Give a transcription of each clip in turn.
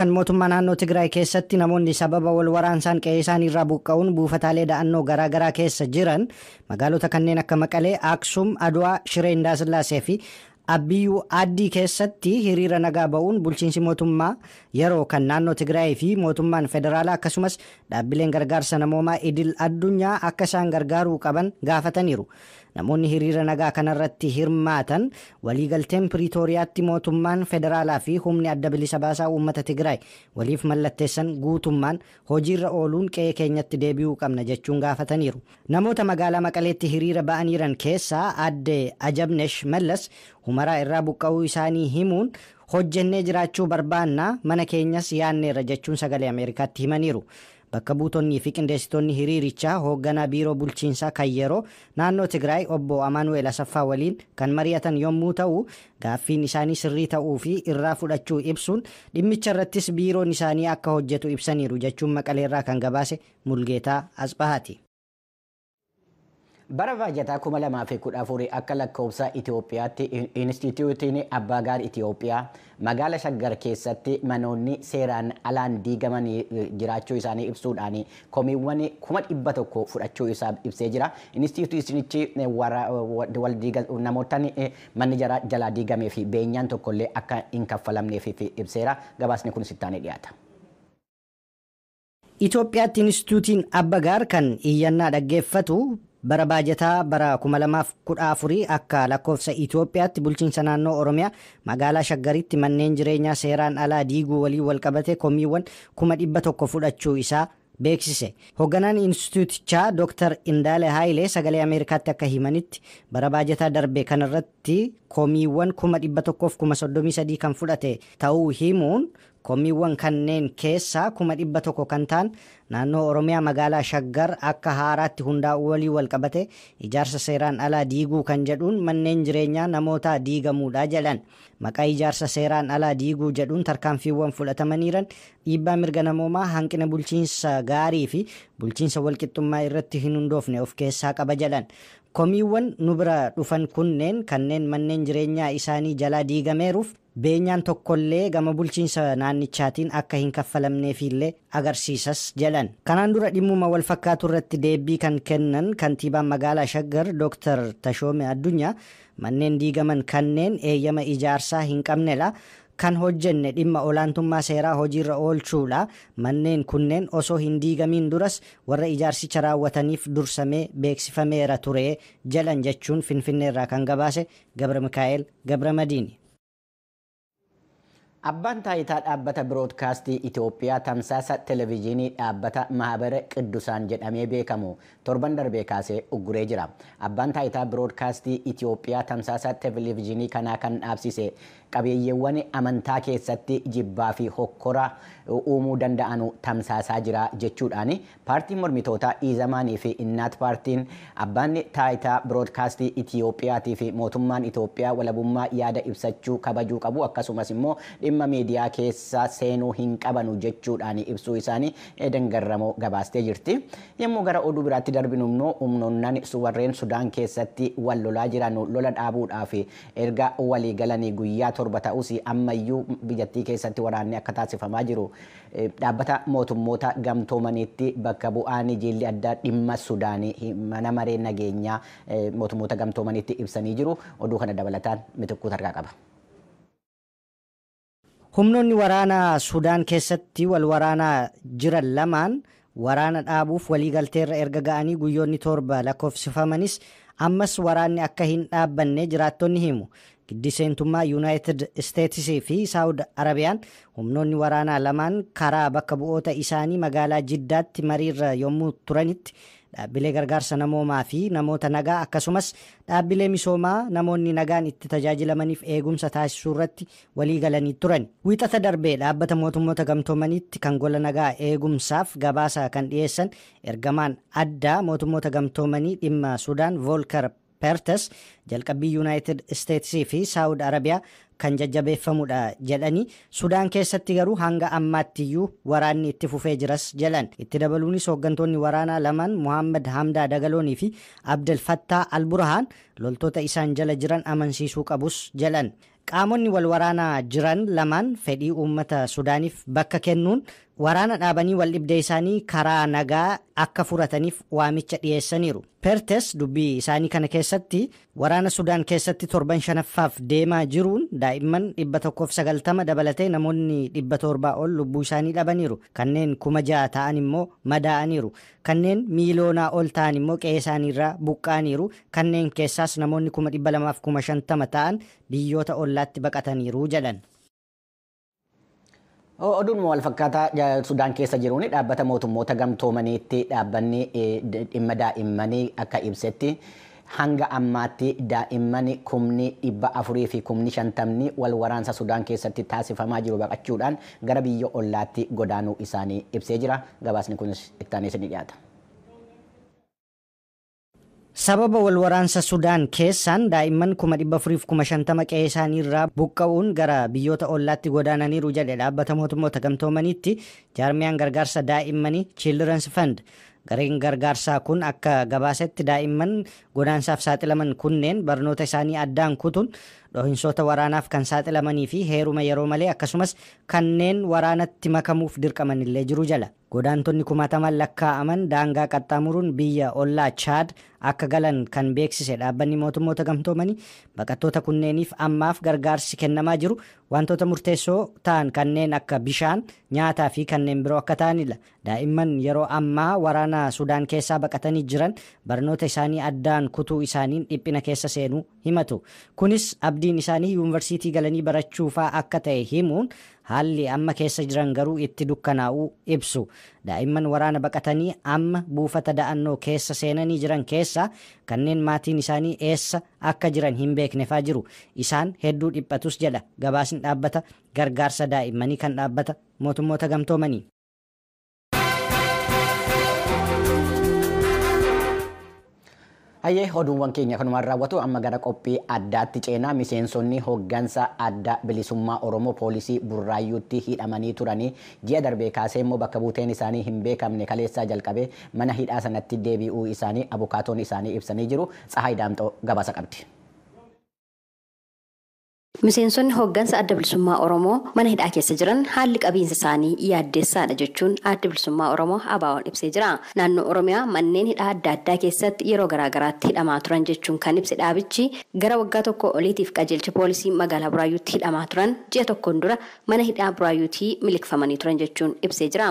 Kan mootummaa naannoo Tigraay keessatti namoonni sababa wal waraansaan qe'ee isaanii irraa buqqa'uun buufataalee da'annoo garaagaraa keessa jiran magaalota kanneen akka Maqalee, Aksum, Adwaa, Shiree Indaasillaasee fi Abbiyyuu Addii keessatti hiriira nagaa ba'uun bulchiinsi mootummaa yeroo kan naannoo Tigraay fi mootummaan federaalaa akkasumas dhaabbileen gargaarsa namoomaa idil addunyaa akka isaan gargaaruu qaban gaafataniiru. Namoonni hiriira nagaa kanarratti hirmaatan waliigalteen Piriitooriyaatti mootummaan federaalaa fi humni adda bilisa baasaa uummata Tigraay waliif mallatteessan guutummaan hojiirra ooluun qe'ee keenyatti deebi'uu qabna jechuun gaafataniiru. Namoota magaalaa Maqaleetti hiriira ba'aniiran keessaa aadde Ajabnesh Mallas Humaraa irraa buqqa'uu isaanii himuun hojjennee jiraachuu barbaanna, mana keenyas yaanneerra jechuun Sagalee Ameerikaatti himaniiru. Bakka buutonnii fi qindeessitoonni hiriirichaa hoogganaa biiroo bulchiinsaa kan yeroo naannoo Tigraay obbo Amaanu'eel Asaffaa waliin kan mari'atan yommuu ta'u, gaaffiin isaanii sirrii ta'uu fi irraa fudhachuu ibsuun dhimmicha irrattis biiroon isaanii akka hojjetu ibsaniiru jechuun Maqaleerraa kan gabaase Mulgeetaa Asbahaati. Bara baajataa 2014 akka lakkoofsa Itoophiyaatti Inistituutiin Abbaa Gaar Itoophiyaa magaala Shaggar keessatti manoonni seeraan alaan diigamanii jiraachuu isaanii ibsuudhaan komiiwwan 100,000 fudhachuu isaa ibsee jira. Inistituutichi namoota manni jalaa diigamee fi beenyaan tokkollee akka hin kaffalamneef ibseera. Gabaasni kun sittaanee dhiyaata. Itoophiyaatti Inistituutiin Abbaa Gaar kan iyyannaa dhaggeeffatu bara baajataa bara 2014 akka lakkoofsa Itoophiyaatti bulchiinsa naannoo Oromiyaa magaalaa Shaggaritti manneen jireenyaa seeraan alaa diiguu waliin walqabate komiiwwan 100,000 fudhachuu isaa beeksise. Hoogganaan Inistituutichaa Dr. Indaale Haayilee Sagalee Ameerikaatti akka himanitti, bara baajataa darbe kanarratti komiiwwan 133,000 kan fudhate ta'uu himuun, komiiwwan kanneen keessaa 100,000 kan ta'an naannoo Oromiyaa magaalaa Shaggar akka haaraatti hundaa'uu walii wal qabate ijaarsa seeraan alaa diiguu kan jedhuun manneen jireenyaa namoota diigamuudha jedhan. Maqaa ijaarsa seeraan alaa diiguu jedhuun tarkaanfiiwwan fudhatamaniiran dhiibbaa mirga namoomaa, hanqina bulchiinsa gaarii fi bulchiinsa walqixxummaa irratti hin hundoofne of keessaa qaba jedhan. Komiiwwan nu bira dhufan kunneen kanneen manneen jireenyaa isaanii jalaa diigameeruuf beenyaan tokkollee gama bulchiinsa naannichaatiin akka hin kaffalamneefillee agarsiisas jedhan. Kanaan dura dhimmuma wal fakkaatu irratti deebii kan kennan kantiibaan magaalaa Shaggar Dr. Tashoome Addunyaa, manneen diigaman kanneen eeyyama ijaarsaa hin qabnedha. Kan hojjenne dhimma olaantummaa seeraa hojiirra oolchuudha. Manneen kunneen osoo hin diigamiin duras warra ijaarsicha raawwataniif dursamee beeksifameera ture jedhan jechuun Finfinneerraa kan gabaase Gabra Mikaa'el Gabra Madiini. Abbaan taayitaa dhaabbata biroodkaastii Itoophiyaa tamsaasa televezyiinii dhaabbata Mahabara Qiddusaan jedhamee beekamu torban darbee kaasee ugguree jira. Abbaan taayitaa biroodkaastii Itoophiyaa tamsaasa televezyiinii kanaa kan dhaabsise qabiyyeewwan amantaa keessatti jibbaa fi hokkora uumuu danda'anu tamsaasaa jira jechuudhaan paartiin mormitootaa Iizamaanii fi Innaat paartiin abbaan taayitaa biroodkaastii Itiyoophiyaatii fi mootummaan Itoophiyaa walabummaa yaada ibsachuu kabajuu qabu, akkasumas immoo dhimma miidiyaa keessa seenuu hin qabanu jechuudhaan ibsuu isaanii Eeden Garramoo gabaastee jirti. Yommuu gara oduu biraatti darbinu immoo, humnoonnaan warreen Sudaan keessatti wal lolaa jiran lola dhaabuudhaaf erga walii galanii guyyaa 7 ta'us ammayyuu biyyattii keessatti waraanni akka taasifamaa jiru dhaabbata mootummoota gamtoomaniitti bakka bu'aan jilli addaa dhimma Sudaanii mana maree nageenyaa mootummoota gamtoomaniitti ibsanii jiru. Oduu kana dabalataan Mitikkuu Tarkaa qaba. Humnoonni waraanaa Sudaan keessatti wal waraanaa jiran lamaan waraana dhaabuuf waliigalteerra erga ga'anii guyyoonni 7 lakkoofsifamanis ammas waraanni akka hin dhaabbanne jiraattonni himu. Giddiseentummaa Yuunaayitid Isteetsii fi Saawud Arabiyaan humnoonni waraanaa lamaan karaa bakka bu'oota isaanii magaalaa Jiddaatti mariirra yommuu turanitti dhaabbilee gargaarsa namoomaa fi namoota nagaa akkasumas dhaabbilee misoomaa namoonni nagaan itti tajaajilamaniif eegumsa taasisuu irratti walii galanii turan. Wiixata darbee dhaabbata mootummoota gamtoomaniitti kan gola nagaa eegumsaaf gabaasa kan dhiyeessan ergamaan addaa mootummoota gamtoomanii dhimma Sudaan Voolkar Pertes jalqabbii Yuunaayitid Isteetsii fi Saawud Arabiyaa kan jajjabeeffamudha jedhanii, Sudaan keessatti garuu hanga ammaattiyyuu waraanni itti fufee jiras jedhan. Itti dabaluunis hooggantoonni waraanaa lamaan Muhammad Hamdaa Dagaloonii fi Abdel Fattaa Alburhaan loltoota isaan jala jiran amansiisuu qabus jedhan. Qaamonni wal waraanaa jiran lamaan fedhii uummata Sudaaniif bakka kennuun waraana dhaabanii wal dhibdee isaanii karaa nagaa akka furataniif waamicha dhiyeessaniiru. Pertes dubbii isaanii kana keessatti waraana Sudaan keessatti torban shanaffaaf deemaa jiruun daa'imman 190 dabalatee namoonni 700 ol lubbuu isaanii dhabaniiru. Kanneen 6,000 ta'an immoo madaa'aniiru. Kanneen miiliyoonaa ol ta'an immoo qe'ee isaaniirraa buqqa'aniiru. Kanneen keessaas namoonni 250,000 ta'an biyyoota ollaatti baqataniiru jedhan. Oduun wal fakkaataa Sudaan keessa jiruun dhaabbata mootummoota gamtoomaniitti dhaabbanni dhimma daa'immanii akka ibsetti hanga ammaatti daa'imman 450,000 wal waraansa Sudaan keessatti taasifamaa jiru baqachuudhaan gara biyya ollaatti godaanuu isaanii ibsee jira. Gabaasni kunis itti aanee ni dhiyaata. Sababa wal waraansa Sudaan keessaan daa'imman 450,000 qe'ee isaaniirraa buqqa'uun gara biyyoota ollaatti godaananiiru jedhe dhaabbata mootummoota gamtoomaniitti jaarmiyaan gargaarsa daa'immanii Children's Fund. Gareen gargaarsaa kun akka gabaasetti daa'imman godaansaaf saaxilaman kunneen barnoota isaanii addaan kutuun dhohinsoota waraanaaf kan saaxilamanii fi heeruma yeroo malee akkasumas kanneen waraanatti makamuuf dirqaman illee jiru jala. Godaantonni kumaataman lakkaa'aman daangaa qaxxaamuruun biyya ollaa Chaad akka galan kan beeksise dhaabbanni mootummoota gamtoomanii baqattoota kunneeniif ammaaf gargaarsi kennamaa jiru wantoota murteessoo ta'an kanneen akka bishaan, nyaataa fi kanneen biroo akka ta'anidha. Daa'imman yeroo ammaa waraana Sudaan keessaa baqatanii jiran barnoota isaanii addaan kutuu isaaniin dhiphina keessa seenuu himatu. Kunis abdiin isaanii yuunivarsiitii galanii barachuufaa akka ta'e himuun haalli amma keessa jiran garuu itti dukkanaa'uu ibsu. Daa'imman waraana baqatanii amma buufata da'annoo keessa seenanii jiran keessaa kanneen maatiin isaanii eessa akka jiran hin beeknefaa jiru. Isaan hedduu dhiphatus jedha gabaasni dhaabbata gargaarsa daa'immanii kan dhaabbata mootummoota gamtoomanii. Hayyee oduuwwan keenya kanumaan raawwatu amma gara qophii addaatti ceenaa miseensonni hooggansa adda bilisummaa Oromoo poolisii Burraayyuutti hidhamanii turanii ji'a darbee kaasee immoo bakka buuteen isaanii hin beekamne kaleessaa jalqabee mana hidhaa sanatti deebi'uu isaanii abukaatoon isaanii ibsanii jiru. Tsahaay Daamxoo gabaasa qabdi. Miseensonni hooggansa adda bilisummaa Oromoo mana hidhaa keessa jiran haalli qabiinsa isaanii yaaddeessaadha jechuun adda bilisummaa Oromoo ABO'n ibsee jira. Naannoo Oromiyaa manneen hidhaa adda addaa keessatti yeroo garaagaraatti hidhamaa turan jechuun kan ibse dhaabichi gara waggaa tokko oliitiif qajeelcha poolisii magaalaa Buraayyuutti hidhamaa turan ji'a tokkoon dura mana hidhaa Buraayyuutii miliqfamanii turan jechuun ibsee jira.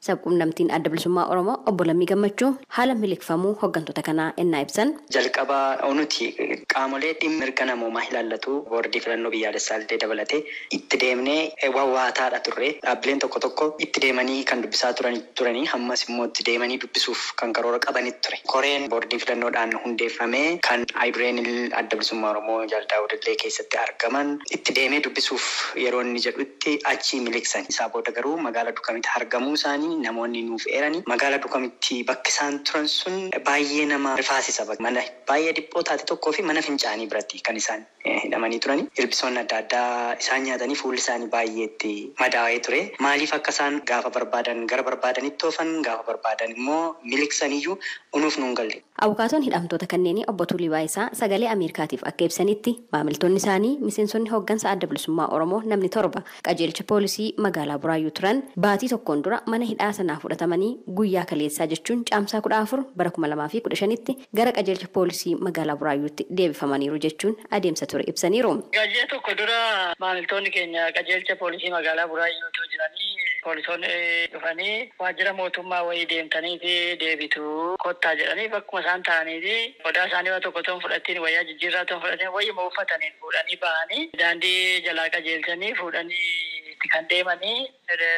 Sabquunnamtiin adda bilisummaa Oromoo obbo Lammii Gammachuu haala miliqfamuu hooggantoota kanaa ennaa ibsan. Jalqaba nuti qaamolee dhimma mirga namoomaa ilaallatu boordii filannoo biyyaalessaa dabalatee itti deemnee wawwaataadha turre. Dhaabbileen tokko tokko itti deemanii kan dubbisaa turanii ammas immoo itti deemanii dubbisuuf kan karoora qabanitti ture. Koreen boordii filannoodhaan hundeeffamee kan Ayidureen adda bilisummaa Oromoo Jaaldaawudillee keessatti argaman itti deemee dubbisuuf yeroo inni jedhutti achi miliqsan. Isaa booda garuu magaalaa Dukamitti argamuu isaanii namoonni nuuf eeranii magaalaa Dukamitti bakki isaan turan sun baay'ee nama rifaasisa. Mana baay'ee dhiphoo taate tokkoo fi mana fincaanii biratti kan isaan hidhamanii turani. Ilbisoonni adda addaa isaan nyaatanii fuulli isaanii baay'eetti madaa'ee ture. Maaliif akka isaan gaafa barbaadan gara barbaadanitti oofan gaafa barbaadan immoo miliqsaniyyuu unuuf nuun galle. Abukaatoon hidhamtoota kanneenii obbo Tuulii Baayisaa sagalee Ameerikaatiif akka ibsanitti maamiltoonni isaanii miseensonni hooggansa adda bilisummaa Oromoo namni 7 qajeelcha poolisii magaalaa Buraayyuu turan baatii tokkoon dura mana hidhaa sanaa fudhatamanii guyyaa kaleessaa jechuun caamsaa 14 bara 2015tti gara qajeelcha poolisii magaalaa Buraayyuutti deebifamaniiru jechuun adeemsa ture ibsaniiru. Gaajjee tokko dura maamiltoonni keenya qajeelcha poolisii magaalaa Buraayyuu jiranii poolisoonni dhufanii waajjira mootummaa wayii deemtanii fi deebitu kottaa jedhanii bakkuma isaan ta'anii fi qodaa isaanii waa tokko toon fudhatiin wayyaa jijjiirraa toon fudhatiin wayyuma uffataniin fuudhanii bahanii daandii jalaa qajeelchanii fuudhanii itti kan deemanii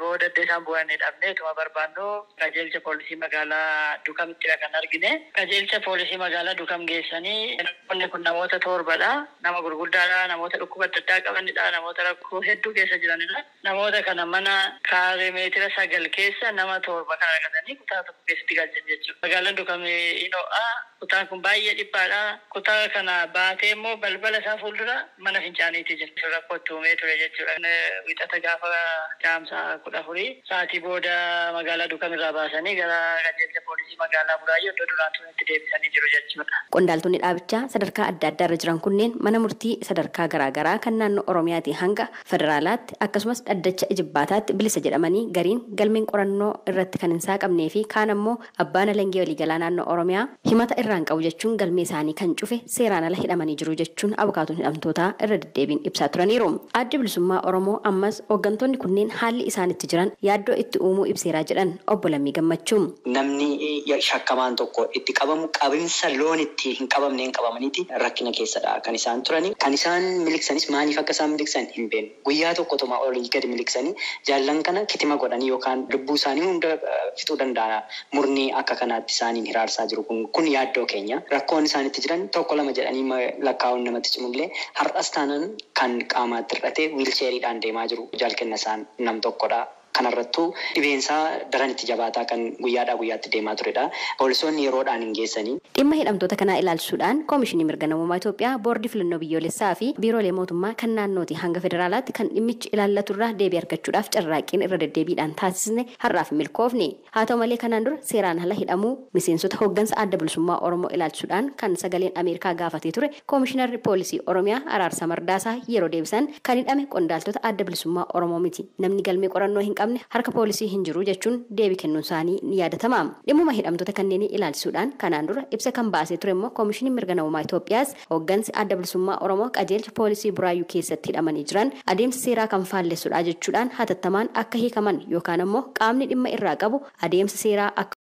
booda iddoo isaan bu'an dhabnee ituma barbaannu qajeelcha poolisii magaalaa Dukamittidha kan argine. Qajeelcha poolisii magaalaa Dukam geessanii namoonni kun namoota 7dha. Nama gurguddaadha. Namoota dhukkuba adda addaa qabanidha. Namoota rakkoo hedduu keessa jiranidha. Namoota kana mana kaaree meetira 9 keessa nama 7 kan argatanii kutaa tokko keessatti galchan jechuudha. Magaalaan Dukam hin ho'a. Kutaan kun baay'ee dhiphaadha. Kutaa kana baatee immoo balbala isaa fuuldura mana fincaaniitti jira. Rakkoo itti uumee ture jechuudha. Wixata Gaafa Caamsaa 14 sa'aatii booda magaalaa Dukamirraa baasanii gara qajeelcha poolisii magaalaa Buraayyuu iddoo duraan turetti deebisanii jiru jechuudha. Qondaaltonni dhaabichaa sadarkaa adda addaa irra jiran kunneen mana murtii sadarkaa garaagaraa kan naannoo Oromiyaatii hanga federaalaatti akkasumas dhaddacha ijibbaataatti bilisa jedhamanii gariin galmeen qorannoo irratti kan hin saaqamnee fi kaan ammoo abbaan alangee waliigalaa naannoo Oromiyaa himata irraan qabu jechuun galmee isaanii kan cufe seeraan ala hidhamanii jiru jechuun abukaatoon hidhamtootaa irra deddeebiin ibsaa turaniiru. Addi Bilisummaa Oromoo ammas hooggantoonni kunneen haalli isaan itti jiran yaaddoo itti uumuu ibseeraa jedhan obbo Lammii Gammachuu. Namni shakkamaan tokko itti qabamu qabinsa loon itti hin qabamne hin qabamaniiti rakkina keessadha kan isaan turani. Kan isaan miliqsanis maaliif akka isaan miliqsan hin beeknu. Guyyaa tokkotuma olii gadi miliqsanii jaallan kana kitima godhanii yookaan lubbuu isaanii hunda fixuu danda'a. Murni akka kanaatti isaaniin hiraarsaa jiru kun yaaddoo keenya. Rakkoon isaan itti jiran tokko lama jedhanii lakkaa'uun namatti cimullee har'as taanaan kan qaamaatti hir'ate wiilcheeriidhaan deemaa jiru jaalkenna isaan nam tokkodha. Kanarrattuu dhibeensaa daran itti jabaataa kan guyyaadhaa guyyaatti deemaa turedha. Poolisoonni yeroodhaan hin geessanii. Dhimma hidhamtoota kanaa ilaalchisuudhaan Koomishinii Mirga Namummaa Itoophiyaa, Boordii Filannoo Biyyoolessaa fi Biiroolee Mootummaa kan naannootii hanga federaalaatti kan dhimmichi ilaallaturraa deebii argachuudhaaf carraaqqiin irra deddeebiidhaan taasisne har'aaf milkoofne. Haa ta'u malee kanaan dura seeraan ala hidhamuu miseensota hooggansa Adda Bilisummaa Oromoo ilaalchisuudhaan kan sagaleen Ameerikaa gaafatee ture Koomishinarri Poolisii Oromiyaa Araarsaa Mardaasaa yeroo deebisan kan hidhame qondaaltota Adda Bilisummaa Oromoo miti. Namni galmee qorannoo hin qabne harka poolisii hin jiru jechuun deebii kennuun isaanii ni yaadatama. Dhimmuma hidhamtoota kanneenii ilaalchisuudhaan kanaan dura ibsa kan baasee ture immoo Koomishinii Mirga Namummaa Itoophiyaas hooggansi Adda Bilisummaa Oromoo qajeelcha poolisii Buraayyuu keessatti hidhamanii jiran adeemsa seeraa kan faallessudha jechuudhaan hatattamaan akka hiikaman yookaan ammoo qaamni dhimma irraa qabu adeemsa seeraa akka